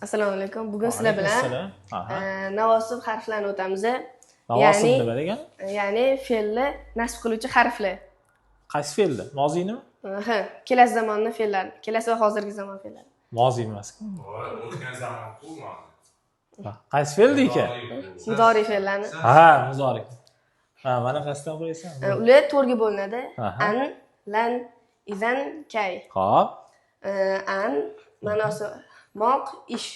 Assalomu alaykum. Bugun sizlar bilan Alaykum assalom. Navosib harflarini o'tamiz. Navosib Ya'ni- nima degani? Ya'ni fe'lni nasb qiluvchi harflar. Qaysi fe'lni? Moziynimi? Ha, kelasi zamonni fe'llari, kelasi va hozirgi zamon fe'llari. Moziy emas-ku. O'tgan zamon-ku ma'no. Ha, qaysi fe'lni ekan? Mudori fe'llarni. Ha, muzori. Ha, mana qaysidan qo'yasan? Ular to'rtga bo'linadi. Aha. An, lan, izan, kay. Xo'p. An ma'nosi moq, ish.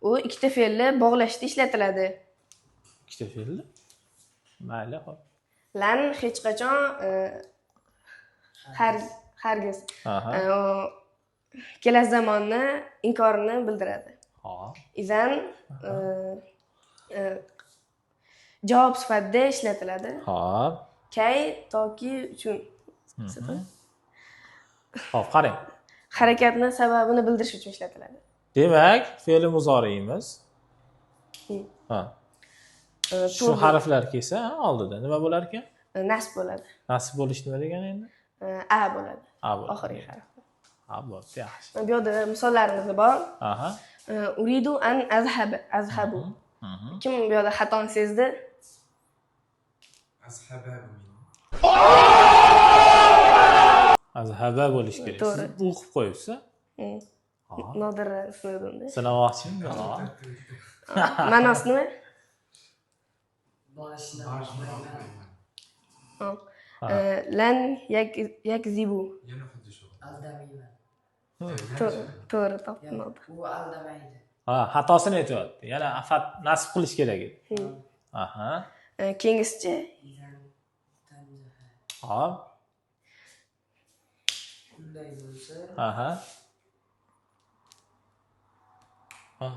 U ikkita fe'lni bog'lashda ishlatiladi. Ikkita fe'lni. Mayli, xo'p. Lan hech qachon, hargiz. Aha. Kelasi zamonni inkorini bildiradi. Xo'p. Izan javob sifatida ishlatiladi. Xo'p. Kay toki uchun. Xo'p, qarang. Harakatni sababini bildirish uchun ishlatiladi. Demak, fe'li muzoriyimiz. Ha. Shu harflar kelsa, oldida nima bo'lar ekan? Nasb bo'ladi. Nasb bo'lish nima degani endi? A bo'ladi. A bo'ladi. Oxirgi harf. A bo'ldi, yaxshi. Bu yerda misollarimiz bor. Aha. Uridu an azhaba, azhabu. Kim bu yerda xatoni sezdi? Azhaba. Azhaba bo'lish kerak. To'g'ri. Siz o'qib qo'yibsiz. Nodir sinadimda. Sinamoqchimi? Ma'nosi nima? Lan yakzibu. Yana xuddi shu. Aldamayman. To'g'ri topdim Nodir. U aldamaydi. Ha, xatosini aytyapti. Yana afat nasib qilish kerak edi. Aha. Keyingisichi? Hop. Unday bo'lsa. Aha. Ha.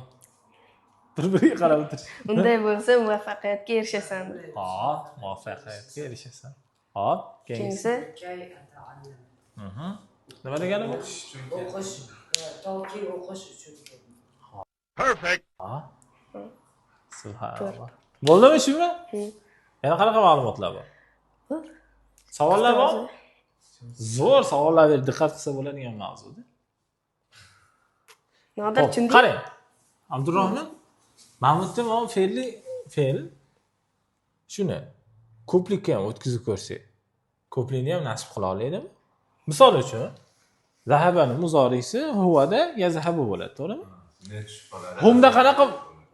Bir-biriga qarab o'tirish. Unday bo'lsa muvaffaqiyatga erishasan. Ha, muvaffaqiyatga erishasan. Hop, keyingisi. Keyingisi. Nima degani bu? O'qish, toki o'qish uchun. Perfect. Ha. Subhanalloh. Bo'ldimi shumi? Yana qanaqa ma'lumotlar bor? Savollar bormi? Zo'r savollar berib diqqat qilsa bo'ladigan mavzuda. Nodir tushunding? Qarang. Abdurahmon, Mahmudda mana fe'lli fe'l shuni ko'plikka ham o'tkazib ko'rsak, ko'plikni ham nasib qila oladimi? Misol uchun, zahabani muzorisi huvada yazhabu bo'ladi, to'g'rimi? Humda qanaqa,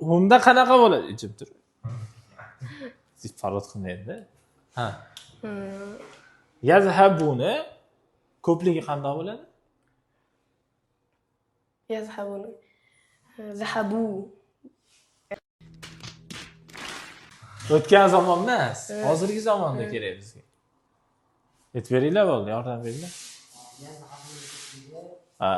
humda qanaqa bo'ladi? Ichib tur. Siz farod qilmaydi. Ha. Yazhabuni ko'pligi qanday bo'ladi? Yazhabuni. Zahabu. O'tgan zamon emas, hozirgi zamonda kerak bizga. Aytib beringlar bo'ldi, yordam beringlar. Ha.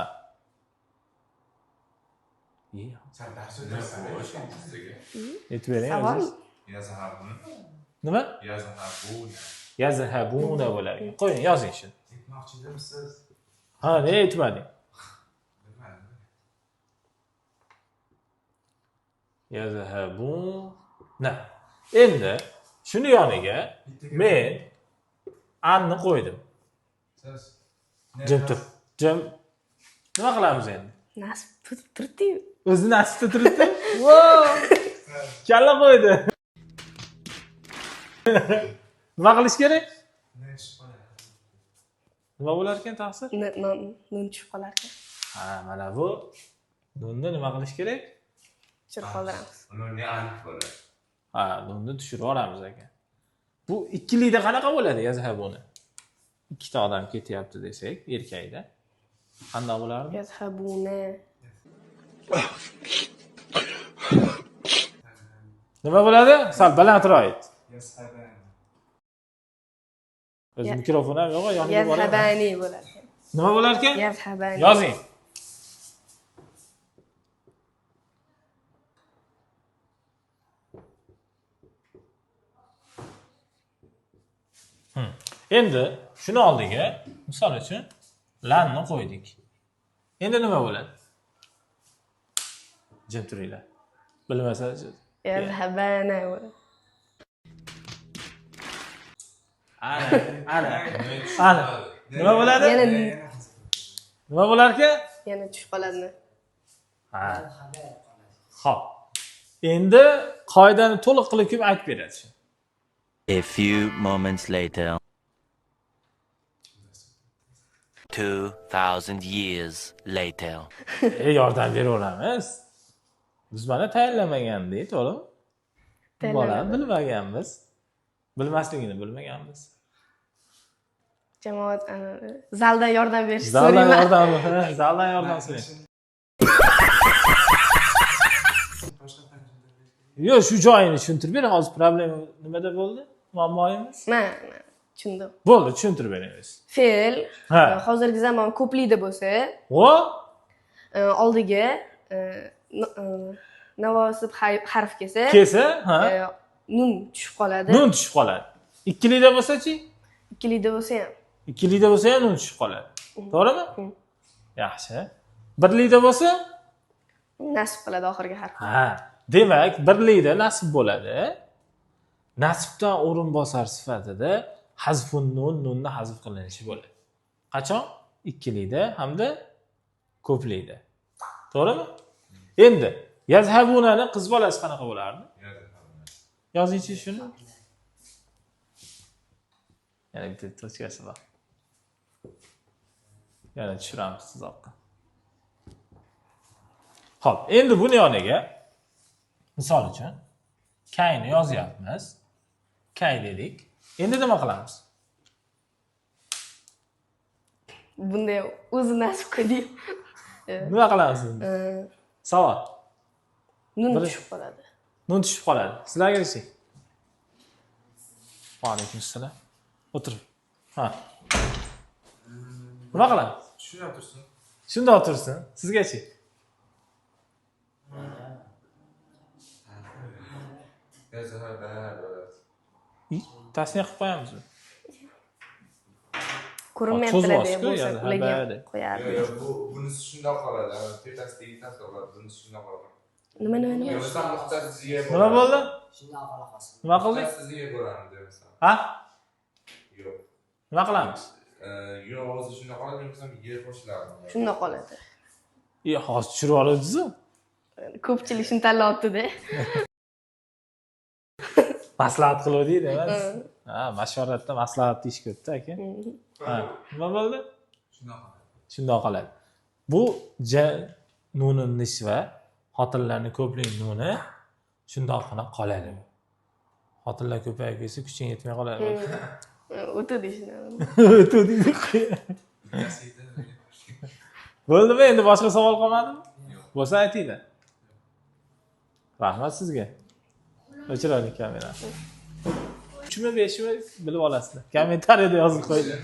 Aytib bering o'zingiz. Yazhabuni. Nima? Yazhabuna. Yazhabuna bo'ladi. Qo'ying, yozing shuni. Aytmoqchi edimsiz. Ha, ne aytmading? Yazhabuna. Endi shuni yoniga men anni qo'ydim. Jim tur. Jim. Nima qilamiz endi? Nasib tutib turibdi-yu. O'zi nasibda turibdi. Wow! Kalla qo'ydi. Nima qilish kerak? Nima bo'lar ekan taqsir? Nun tushib qolar ekan. Ha, mana bu nunni nima qilish kerak? Tushirib qoldiramiz. Nunni alif bo'ladi. Ha, nunni tushirib yuboramiz ekan. Bu ikkilikda qanaqa bo'ladi yazhabuni? Ikkita odam ketyapti desak, erkakda. Qanday bo'lardi? Yazhabuna. Nima bo'ladi? Sal balandroq ayt. Yazhabani. O'zi mikrofon ham yo'q, yoniga boradi. Yazhabani bo'ladi. Nima bo'lar ekan? Yazhabani. Yozing. Endi shuni oldiga misol uchun lanni qo'ydik. Endi nima bo'ladi? Jim turinglar. Bilmasa Yazhabana bo'ladi. Ana, ana. Ana. Nima bo'ladi? Yana nima bo'lar ekan? Yana tushib qoladimi? Ha. Xo'p. Endi qoidani to'liq qilib kim aytib beradi? A few moments later. 2000 years later. Yordam beraveramiz. Biz mana tayinlamagandik, to'g'rimi? Bolani bilmaganmiz. Bilmasligini bilmaganmiz. Jamoat zaldan yordam berishni Zaldan so'rayman. yordam, zaldan yordam so'rang. Yo'q, shu joyini tushuntirib bering. Hozir problema nimada bo'ldi? Muammoyimiz? Men tushundim. Bo'ldi, tushuntirib bering o'zi. Fe'l hozirgi zamon ko'plikda bo'lsa, oldiga navosib harf kelsa, Kelsa, ha. Nun tushib qoladi. Nun tushib qoladi. Ikkilikda bo'lsa-chi? Ikkilikda bo'lsa ham. Ikkilikda bo'lsa ham nun tushib qoladi. To'g'rimi? Yaxshi. Birlikda bo'lsa nasb qiladi oxirgi harf. Ha, demak, birlikda nasb bo'ladi. Nasbdan o'rinbosar sifatida hazfun nun, nunni hazf qilinishi bo'ladi. Qachon? Ikkilikda hamda ko'plikda. To'g'rimi? Endi yazhabunani qiz bolasi qanaqa bo'lardi? Yozingchi shuni. Yana bitta tochkasi bor. Yana tushiramiz chizoqqa. Xo'p, endi buni yoniga misol uchun kayni yozyapmiz. Kay dedik. Endi nima qilamiz? Bunda o'zi nasib qildik. Nima qilamiz endi? Savol. Nun tushib qoladi. Nun tushib qoladi. Sizlarga-chi? Va alaykum assalom. O'tir. Ha. Nima qilamiz? Shunday tursin. Shunday tursin. Sizgachi? Tasniya qilib qo'yamizmi? Ko'rinmayaptilar deb bo'lsa, ularga qo'yardim. Yo'q, bu bunisi shundoq qoladi. Tepasidagi tasniya qoladi, bunisi shundoq qoladi. Nima? Yo'qsa nuqtasiga Nima bo'ldi? Shundoq qola qolsin. Nima qildik? Nuqtasiga bo'ladi deyapsan. Ha? Yo'q. Nima qilamiz? Yo'q, o'zi shundoq qoladi, yo'qsa yer qo'shiladi. Shundoq qoladi. Hozir tushirib olasiz-ku. Ko'pchilik shuni tanlayapti-da. Maslahat qiluvdik, emas? Ha, mashoratda maslahat ish ko'pda aka. Ha, nima bo'ldi? Shundoq qoladi. Shundoq qoladi. Bu nuni nisva, xotinlarning ko'plik nuni shundoqqina qoladi. Xotinlar ko'payib ketsa kuching yetmay qoladi. O'tadi shuni. O'tadi. Bo'ldimi? Endi boshqa savol qolmadimi? Yo'q. Bo'lsa aytinglar. Rahmat sizga. O'chiraylik kamerani. 3mi 5mi bilib olasizlar. Kommentariyada yozib qo'yinglar.